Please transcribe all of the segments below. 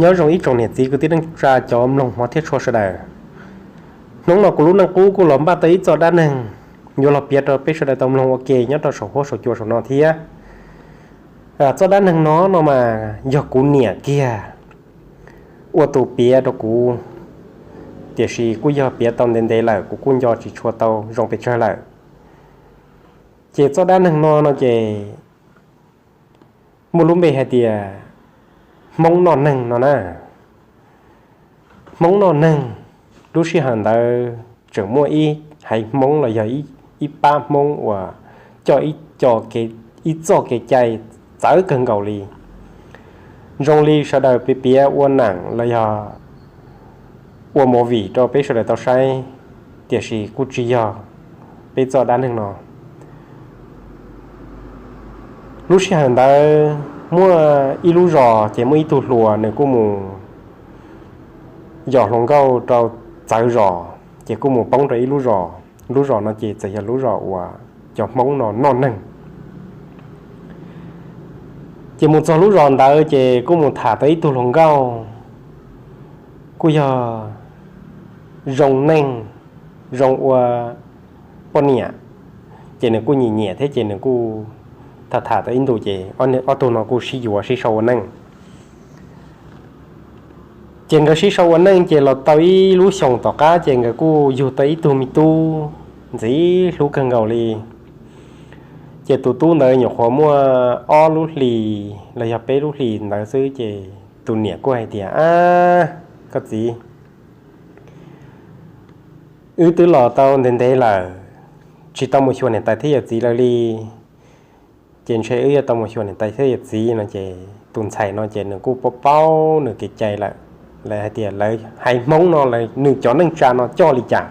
Nyob zoo ib tsoom niam txiv kwv tij neej tsa cov mloog hmov thiab tshua sawv daws. Hnub no kuv lub neej qub kuj los npaj tau ib txoj dab neeg yuav los piav rau peb sawv daws tau mloog ua ke nyob rau saum huab saum cua saum no thiab. Txoj dab neeg no no mas yog kuv niam kiag ua tus piav rau kuv, tiam sis kuj yog piav tau ntev ntev lawm kuv kuj nco tsis tshua tau zoo pes tsawg lawm. Ces txoj dab neeg no no ces muaj lub npe hais tias Hmoob noj neeg no na. Hmoob noj neeg, lub sij hawm ntawd tseem muaj ib haiv Hmoob los yog ib pab Hmoob uas coj ib txoj kev cai txawv kawg nkaus li. Zoo li sawv daws piav piav ua neeg los yog ua movie rau peb sawv daws tau saib, tiam sis kuj tsis yog peb txoj dab neeg no. Lub sij hawm ntawd muaj ib lub zos ces muaj ib tug hluas nws kuj mus yos hluas nkauj rau txawv zos ces kuj mus poob rau ib lub zos. Lub zos no ces txawm yog lub zos uas cov Hmoob no noj neeg. Ces mus txog lub zos ntawd ces kuj mus tham tau ib tug hluas nkauj kuj yog zoo neej, zoo ua poj niam, ces nws kuj nyiam nyiam thiab ces nws kuj tham tham tau ib ntus ces ob tug no kuj sib yuav sib sau ua neej. Ces nkawd sib sau ua neej ces los tau ib lub xyoos tom qab ces nkawd kuj yug tau ib tug me tub ntxim hlub kawg nkaus li. Ces tus tub ntawd nyuam qhuav muaj ob lub hlis los yog peb lub hlis ntawd xwb ces tus niam kuj hais tias, Ab, koj txiv, wb twb los tau ntev ntev lawm, tsis tau mus xyuas niam tais thiab yawm txiv lawm li. Ces ntshe wb yuav tau mus xyuas niam tais thiab yawm txiv no ces tus ntxhais no ces nws kuj paub paub nws kev cai lawm, lawv hais tias lawv haiv Hmoob no nws cov neej tsa no coj li cas.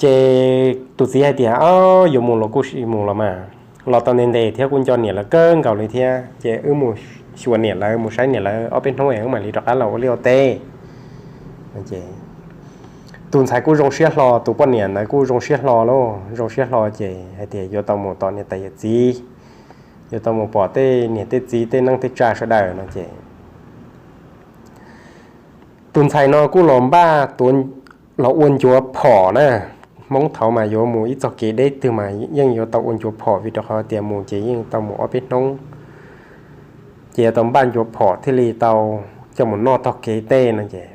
Ces tus txiv hais tias, Ob, yuav mus los kuj sim mus los mas, los tau ntev ntev thiab kuj nco niam lawv kawg nkaus li thiab, ces wb mus xyuas niam lawv, mus saib niam lawv ob peb hnub es wb mam li rov qab los ua liaj ua teb. Tus ntxhais kuj zoo siab hlo, tus poj niam ntawd kuj zoo siab hlo lauj, zoo siab hlo ces hais tias yuav tau mus tos niam tais yawm txiv, yuav tau mus pom tej niam tej txiv tej neej tej tsa sawv daws no ces tus ntxhais no kuj los npaj tuav, los ua ncuav phom na. Hmoob thaud mas yuav mus ib txoj kev deb twg mas yeej yuav tau ua ncuav phom vim rau qhov tias mus ces yeej tau mus ob peb hnub, ces yuav tau npaj ncuav phom thiaj li tau coj mus noj tog kev tej no ces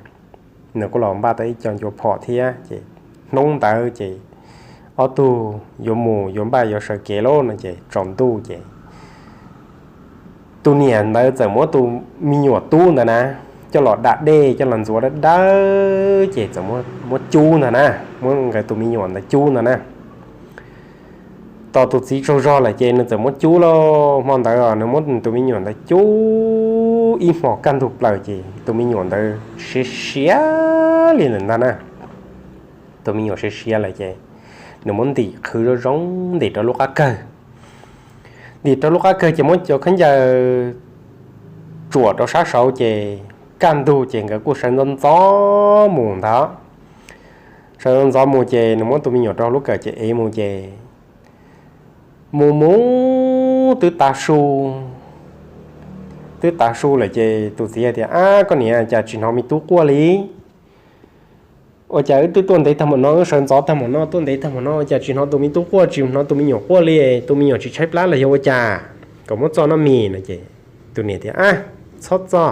nws kuj los npaj tau ib co ncuav phom thiab ces hnub ntawd ces ob tug yuav mus yuav npaj yuav sawv kev lauj no ces tsaus ntuj ces tus niam ntawd txawm muab tus me nyuam tub ntawd na coj los da dej coj los ntxuav dawb dawb ces txawm muab cub ntag na, muab nkawd tus me nyuam ntawd cub ntag na. Tos tus txiv tsaug zog lawm ces nws txawm muab cub lauj. Hmo ntawd nws muab tus me nyuam ntawd cub ib hmos kaj ntug plaws ces tus me nyuam ntawd siav siav li lawm ntag na. Tus me nyuam siav siav lawm ces nws muab ntim qhwv zoo zoo ntim rau lub qab kawg. Ntim rau lub qab kawg ces muab cov khaub ncaws tsuam rau sab saud ces kaj ntug ces nkawd kuj sawv ntxov ntxov mus ntag. Sawv ntxov ntxov mus ces nws muab tus me nyuam rau lub kawm ces ev mus ces mus mus twb tav su, twb tav su lawm ces tus txiv hais tias, Ab, koj niam, cas tsis hnov me tub quaj li? Ua cas wb twb tuaj ntev tag npaum no, wb sawv ntxov tag npaum no, tuaj ntev tag npaum no, ua cas tsis hnov tus me tub quaj, tsis hnov tus me nyuam quaj li? Tus me nyuam tsis tshaib plab los yog ua cas? Kom muab txo noj mis no ces tus niam tias, Ab, txhob txo,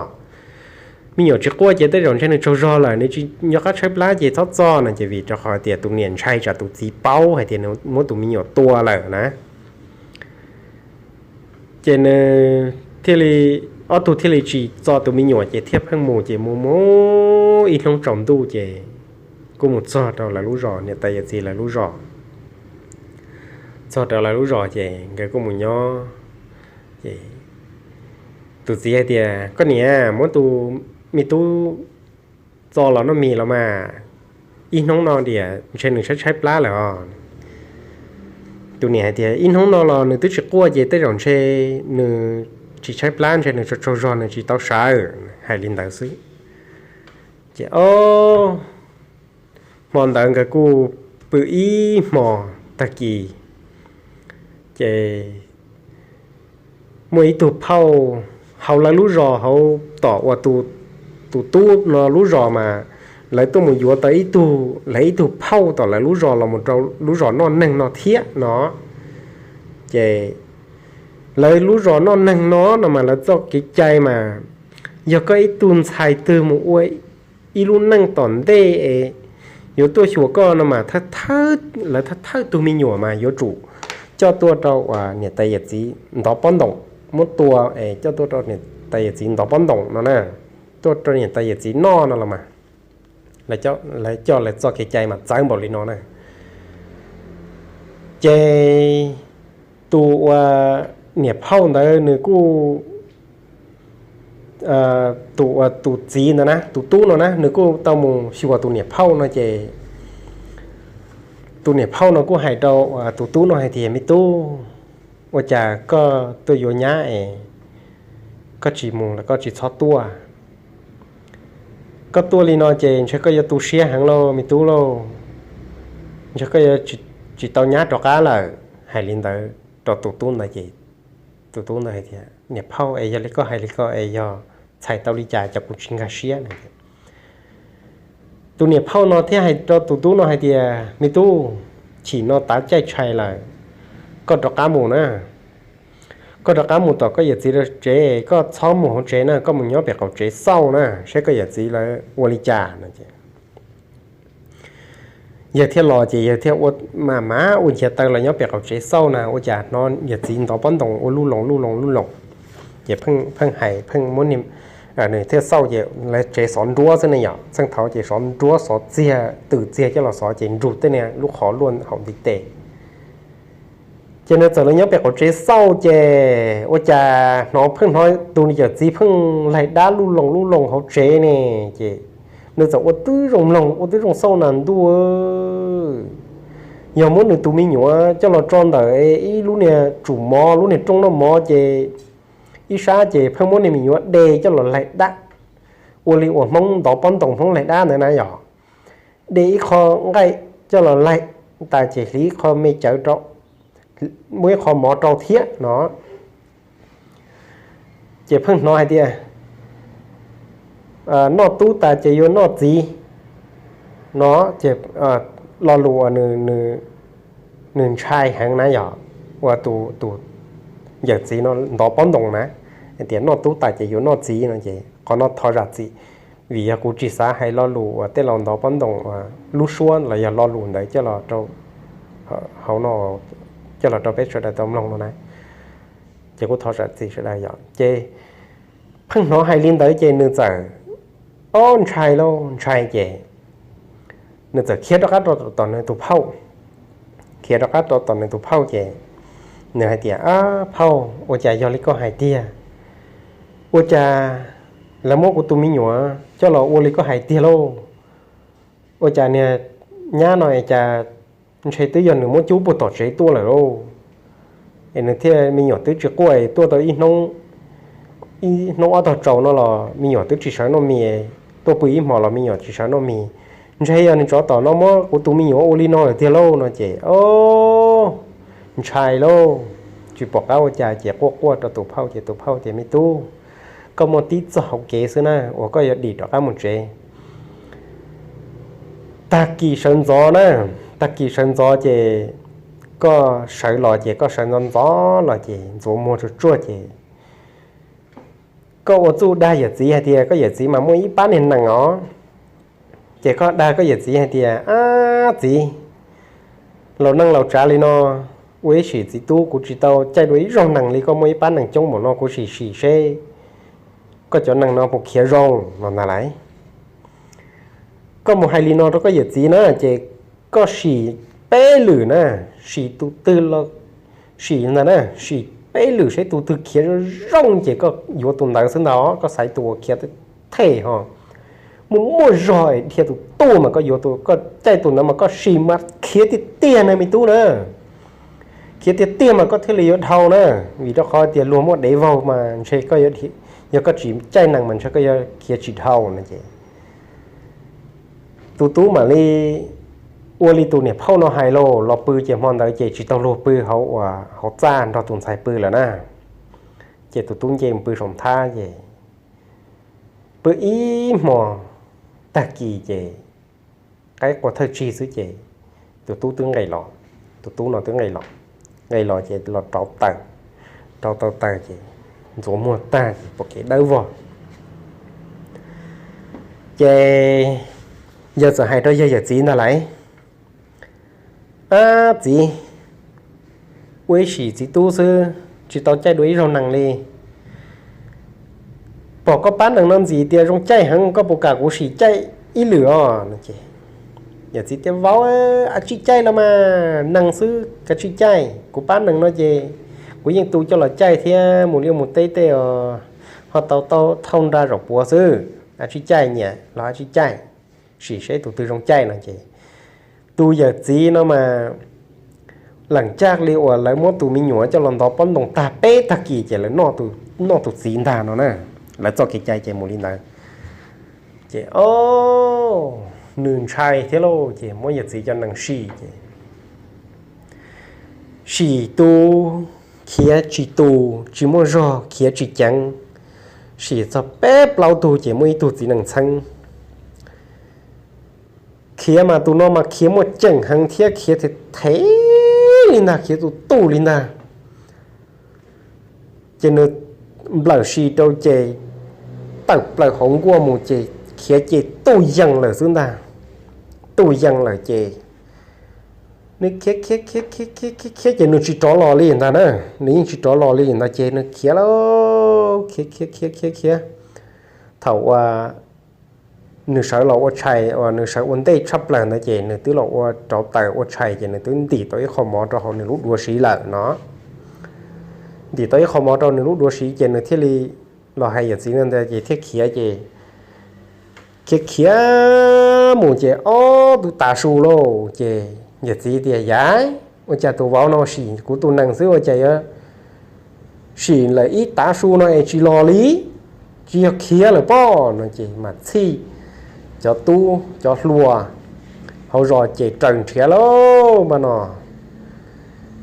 me nyuam tsis quaj ces tej zaum ntshe nws tsaug zog lawm, nws tsis nco qab tshaib plab ces txhob txo no ces vim rau qhov tias tus niam ntshai tsam tus txiv paub hais tias nws muab tus me nyuam tua lawm na. Ces nws thiaj li, ob tug thiaj li tsis txo tus me nyuam ces thiaj pheej mus ces mus mus ib hnub tsaus ntuj ces kuj mus txog rau lawv lub zos, niam tais yawm txiv lawv lub zos. Txog rau lawv lub zos ces nkawd kuj mus nyob. Ces tus txiv hais tias, Koj niam, muab tus me tub txo los noj mis los mas, ib hnub no tias ntshe nws tshaib tshaib plab lawm os. Tus niam hais tias, Ib hnub no los nws twb tsis quaj ces tej zaum ntshe nws tsis tshaib plab, ntshe nws tsaug tsaug zog nws tsis tau sawv. Hais li ntawd xwb. Ces ob hmo ntawd nkawd kuj pw ib hmos tag kis, ces muaj ib tug phauj hauv lawv lub zos hauv tom uas tus tub no lub zos mas lawv tuaj mus yuav tau ib tug, lawv ib tug phauj tom lawv lub zos los mus rau lub zos noj neeg no thiab no. Ces lawv lub zos noj neeg no no mas lawv txoj kev cai mas yog koj ib tug ntxhais twg mus ua ib lub neej tom ntej es yuav tuaj xyuas koj no mas lawv thawj thawj tus me nyuam mas yuav tsum coj tuaj rau uas niam tais yawm txiv ntov pob ntoos, muab tua es coj tuaj rau niam tais yawm txiv ntov pob ntoos no na, tuaj rau niam tais yawm txiv noj no los mas lawv coj lawv txoj kev cai mas txawv npaum li no na. Ces tus uas niam phauj ntawd nws kuj, tus uas tus txiv ntawd na, tus tub no na, nws kuj tau mus xyuas tus niam phauj no ces tus niam phauj no kuj hais rau tus tub no hais tias, me tub, ua cas koj tuaj yuav nyab es koj tsis mus los koj tsis txhob tuaj. Koj tuaj li no ces ntshe koj yuav tu siab heev lauj me tub lauj, ntshe koj yuav tsis tau nyab rov qab lawm. Hais li ntawd rau tus tub ntawd ces tus tub ntawd hais tias, niam phauj es yog li koj hais li ko es yog txhais tau li cas cov kuv tsis nkag siab no. Tus niam phauj no thiaj hais rau tus tub no hais tias, me tub, chim no tav caij tshais lawm, koj rov qab mus na, koj rov qab mus tom koj yawm txiv lawv tsev, koj txhob mus hauv tsev na, koj mus nyob pem qaum tsev xauj na saib koj yawm txiv lawv ua li cas no. Yawg thiaj los ces yawg thiaj ua, mas mas ua nchiav taw los nyob pem qaum tsev xauj na ua cas hnov yawm txiv ntov pob ntoos ua luj loos luj loos luj loos. Ces pheej hais pheej muab, nws thiaj xauj ces lawv tsev xov nruab xwb ne yom, txheej thaud ces xov nruab xov txiag tws txiag coj los xov ces nrug tej niag lub qhov luaj haum ntiv tes. Ces nws txawm los nyob pem qaum tsev xauj ces ua cas hnov pheej hnov tus yawm txiv pheej laig dab luj loos luj loos hauv tsev ne. Ces nws txawm ua tib zoo mloog ua tib zoo xauj na, ntuj, yog muab nws tus me nyuam coj los tso ntawm ib lub niag tsum mov, lub niag rooj noj mov ces ib sab ces pheej muab niag me nyuam de coj los laig dab, ua li uas Hmoob ntov pob ntoos Hmoob laig dab ntawd na yom, de ib qho nqaij coj los laig tas ces hliv ib qho me cawv rau, muab ib qho mov rau thiab no. Ces pheej hnov hais tias, noj tub tas ces yuav noj txiv no. Ces lo lus uas nws ntshai heev na yog uas tus yawm txiv no ntov pob ntoos na, hais tias noj tub tas ces yuav noj txiv no ces qhov no thov zam txim, vim yog kuv tsis xav hais lo lus uas tej laus ntov pob ntoos lub suab los yog lo lus ntawd coj los rau hauv no, coj los rau peb sawv daws tau mloog no na. Ces kuv thov zam txim sawv daws yom. Ces pheej hnov hais li ntawd ces nws txawm, ob, ntshai lauj, ntshai ces nws txawm khiav rov qab rau tom nws tus phauj. Khiav rov qab rau tom nws tus phauj ces nws hais tias, ab phauj, ua cas yog li koj hais tiag? Ua cas lawv muab kuv tus me nyuam coj los ua li koj hais tiag lauj? Ua cas niag nyab no es cas ntshe twb yog nws muab cub puag tom tsev tuaj lawm lauj? Es nws thiaj me nyuam twb tsis quaj es tuaj tau ib hnub, ib hnub ob tog tsaus no los me nyuam twb tsis sawv noj mis, tuaj pw ib hmos los me nyuam tsis sawv noj mis. Ntshe yog nws tsov tom no muab kuv tus me nyuam ua li no lawm tiag lauj no ces, o, ntshai lauj, tsis pom qab ua cas ces quaj quaj rau tus phauj ces tus phauj tias, me tub, koj muaj tib txoj hauv kev xwb na uas koj yuav dim rov qab mus tsev. Tag kis sawv ntxov na, tag kis sawv ntxov ces koj sawv los ces koj sawv ntxov ntxov los ces ntxuav muag tsuag tsuag ces koj ua txuj dag yawm txiv hais tias koj yawm txiv mas muaj ib pab niag nees os. Ces koj dag koj yawm txiv hais tias, ab txiv, laus neej laus tsav li no, ua ib sim txiv tub kuv tsis tau caij dua ib zaug nees li, koj muaj ib pab nees coob npaum no kuv sim sim seb koj cov nees no puas khiav zoo no ntag lauj. Koj mus hais li no rau koj yawm txiv na ces koj sim peb lwm na, sim tus twg los sim ntag na, sim peb lwm seb tus twg khiav zoo zoo ces koj yuav tus ntawd xwb ntag. Koj xaiv tus uas khiav them ho muaj muaj zog dhia tus tuaj mas koj yuav, koj caij tus ntawd mas koj sim mas khiav tiag tiag na me tub na. Khiav tiag tiag mas koj thiaj li yuav dhau na, vim rau qhov tias luag muaj dev vaug mas ntshe koj, yog koj tsis caij nees mas ntshe koj yuav khiav tsis dhau no ces tus tub mam li ua li tus niam phauj no hais lauj, los pw ces hmo ntawd ces tsis tau luag pw hauv, hauv txaj nrog tus ntxhais pw lawm na. Ces tus tub nce mus pw saum nthab ces pw ib hmo tag kis ces qaib qua thawj tsig xwb ces tus tub twb nqis los, tus tub no twb nqis los, nqis los ces los rauv taws, rauv tau taws ces ntxuav muag tag ces pom kev dawb vog. Ces yawg txawm hais rau yawg yawm txiv ntag lais, Ab txiv, ua ib sim txiv tub xwb, tsis tau caij dua ib zaug nees li. Pom koj pab nees no ntxim tias zoo caij heev, koj puas kam kuv sim caij ib lwm os? Yawm txiv tias, Vauv, ab tsis caij los mas, nees xwb kav tsij caij. Kuv pab nees no ces kuv yeej tu coj los caij thiab mus liaj mus teb tej os, ho tau tau thauj nra zaum puav xwb. Ab tsis caij nyiam los ab tsis caij, sim seb tus twg zoo caij no ces tus yawm txiv no mas leem caj li uas lawv muab tus me nyuam coj los ntov pob ntoo tag peb tag kis ces lawv noj tus txiv ntag no na. Lawv txoj kev cai ces mus li ntawd. Ces o, nws ntshai thiab lauj, ces muab yawm txiv cov nees sim ces sim tu khiav tsis tus, tsis muaj zog khiav tsis ceev. Sim txog peb plaub tug ces muaj ib tug txiv nees txheeb. Khiav mas tus no mas khiav muaj ceem heev thiab khiav thev li ntag, khiav tus tuj li ntag. Ces nws nplawm si rau ces tawm plaws hauv nkuaj mus ces khiav ces tuj yees lawm xwb ntag. Tuj yees lawm ces nws khiav khiav khiav khiav khiav khiav ces nws tsis rov los li ntag na. Nws yeej tsis rov los li ntag ces nws khiav lauj, khiav khiav khiav khiav khiav. Thaum uas nws sawv los ua tshais uas nws sawv ua ntej tshaj plaws ntawd ces nws twb los ua rauv taws ua tshais ces nws twb ntim tau ib qho mov rau hauv nws lub duav siv lawm no. Ntim tau ib qho mov rau nws lub duav siv ces nws thiaj li los hais yawm txiv ntawd ces thiaj khiav ces khiav khiav mus ces ob tug tav su lauj. Ces yawm txiv tias, Yam, ua cas tus vauv no sim kuv tus nees xwb ua cas yuav sim lawm ib tav su no es tsis los li, tsis yog khiav lawm pob? No ces mam txhij cov tub cov hluas hauv zos ces raws nrhiav lauj mas no.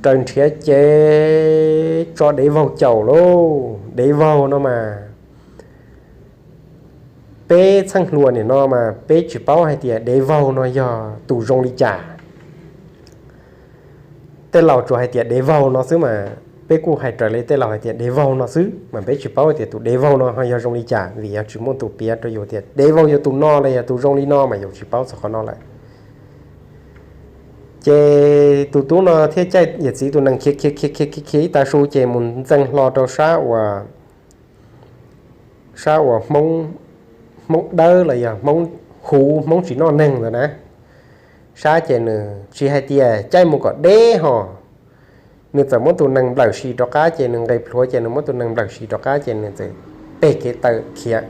Raws nrhiav ces tso dev vaug caum lauj. Dev vaug no mas peb txheej hluas nim no mas peb tsis paub hais tias dev vaug no yog tus zoo li cas. Tej laus tsuas hais tias dev vaug no xwb mas peb kuj hais raws li tej laus hais tias dev vaug no xwb mas peb tsis paub hais tias tus dev vaug no ho yog zoo li cas vim yog tsis muaj tus piav rau yus tias dev vaug yog tus no los yog tus zoo li no mas yus tsis paub txog qhov no lawm. Ces tus tub no thiaj caij yawm txiv tus nees khiav khiav khiav khiav khiav ib tav su ces mus ntxees hlo rau sab uas, sab uas Hmoob, Hmoob Dawb los yog Hmoob huv, Hmoob tsis noj neeg ntawd na. Sab ces nws tsis hais tias caij mus kom deb ho, nws txawm muab tus nees nplawm si rov qab ces nws nqis plhuav ces nws muab tus nees nplawm si rov qab ces nws txawm peg kev tawm khiav.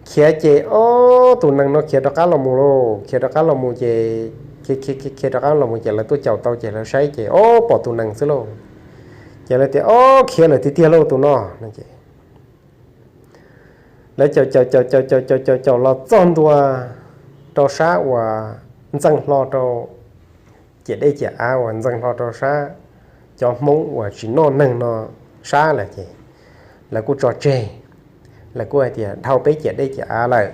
Khiav ces ob tus nees no khiav rov qab los mus lauj, khiav rov qab los mus ces khiav khiav khiav khiav rov qab los mus ces lawv tuaj caum tau ces lawv saib ces ob pom tus nees xwb lauj. Ces lawv tias ob khiav lawm tiag tiag lauj tus no no ces lawv caum caum caum caum caum caum caum caum los txog ntua rau sab uas ntxeej hlo rau ciam dej ciam av uas ntxeej hlo rau sab cov Hmoob uas tsis noj neeg no sab lawm ces lawv kuj tso tseg. Lawv kuj hais tias dhau peb ciam dej ciam av lawm,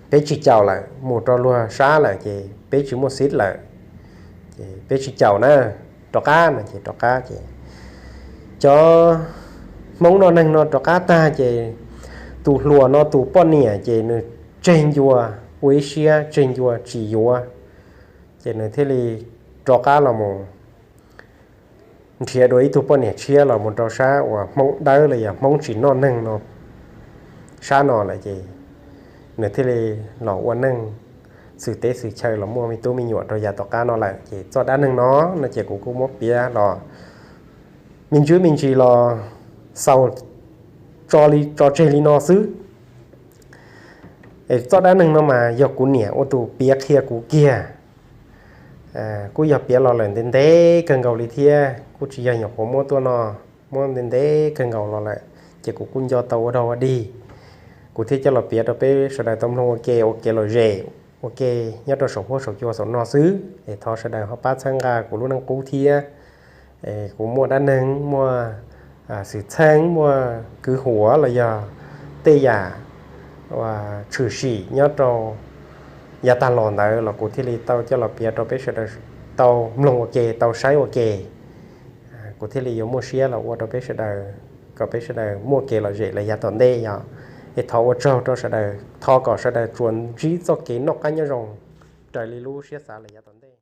peb tsis caum lawm, mus rau luag sab lawm ces peb tsis muaj xib lawm, ces peb tsis caum na, rov qab no ces rov qab ces cov Hmoob noj neeg no rov qab tag ces tus hluas no tus poj niam ces nws tseg ncua, ua ib siab tseg ncua tsis yuav, ces nws thiaj li rov qab los mus nrhiav dua ib tug poj niam tshiab los mus rau sab uas Hmoob Dawb los yog Hmoob tsis noj neeg no sab no lawm ces nws thiaj li los ua neej xwm teb xwm chaw los muaj me tub me nyuam rau yav tom qab no lawm. Ces txoj dab neeg no no ces kuv kuj muab piav los me ntsis me ntsis los xaus tso li tso tseg li no xwb. Es txoj dab neeg no mas yog kuv niam ua tus piav qhia kuv kiag. Kuj yog piav los lawm ntev ntev kawg nkaus li thiab, kuj tsis yog nyuam qhuav muab tuaj no, muab ntev ntev kawg nkaus los lawm, ces kuv kuj nco tau ua dog ua dig, kuv thiaj coj los piav rau peb sawv daws tau mloog ua ke, ua kev lom zem, ua ke nyob rau saum huab saum cua saum no xwb. Es thov sawv daws ho pab txhawb nqa kuv lub neej qub thiab. Kuv muaj dab neeg, muaj xwm txheej, muaj kwv huam los yog tej yam tshwm sim nyob rau yav tag los ntawd los kuv thiaj li tau coj los piav rau peb sawv daws tau mloog ua ke, tau saib ua ke. Kuv thiaj li yuav muaj siab los ua rau peb sawv daws, kom peb sawv daws muaj kev lom zem lawm yav tom ntej yog. Es thov ua tsaug rau sawv daws, thov kom sawv daws tsuas ntsib txoj kev noj qab nyob zoo raws li lub siab xav lawm yav tom ntej.